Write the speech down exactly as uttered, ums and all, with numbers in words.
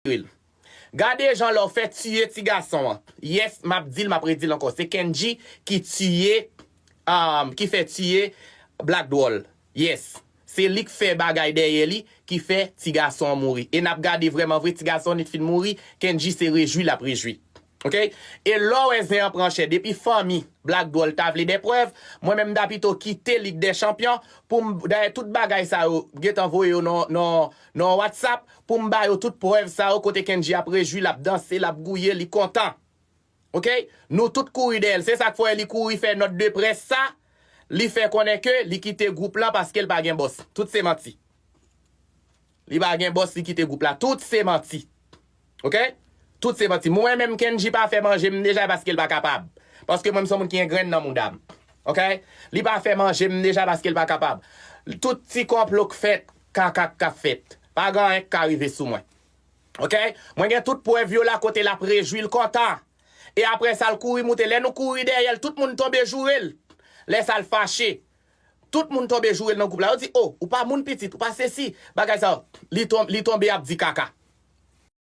l. Gade jan lè w fè tiye ti gason an. Yes, m ap di l, m ap redi l ankò. Se Kendji ki tiye, um, ki fè tiye Black Doll. Yes. Se li k fè bagay dèyè li, ki fè ti gason an mouri. E n ap gade vrèman vre, ti gason an li t fin mouri, Kendji se rejwi l ap rejwi. Ok? E lè w wè zen an pran chè, depi fanmi Black Doll ta vle de prèv, mwen menm m ta pito kite Lig dè Chanpyon pou m, dayè tout bagay sa yo, gentan voye yo nan, nan, nan WhatsApp, pou m ba yo tout prèv sa yo, kote Kendji ap rejwi, l ap danse, l ap gouye, li kontan. Ok? Nou tout kouri dèyè l. Se sa k fè li kouri fè nòt de près sa, li fè konnen ke li kite gwoup lan paske l pa gen bòs. Tout se manti. Li pa gen bòs, li kite gwoup la. Tout se manti. Ok? Tout se manti. Mwen menm Kendji pa fè manje m deja paske l pa kapab. Paske mwen m se yon moun ki gen grenn nan mouda m. Ok? Li pa fè manje m deja paske l pa kapab. Tout ti konplo k fèt, kaka k ap fèt. Pa gen anyen k ka rive sou mwen. Ok? Mwen gen tout prèv yo la kote l ap rejwi l kontan. E apre sa l kouri moute. Lè nou kouri dèyè l, tout moun tonbe joure l. Lè sa l fache. Tout moun tonbe joure l nan gwoup la. Yo di, "O, ou pa moun pitit, ou pa sesi." Bagay sa yo. Li ton-, li tonbe ap di kaka.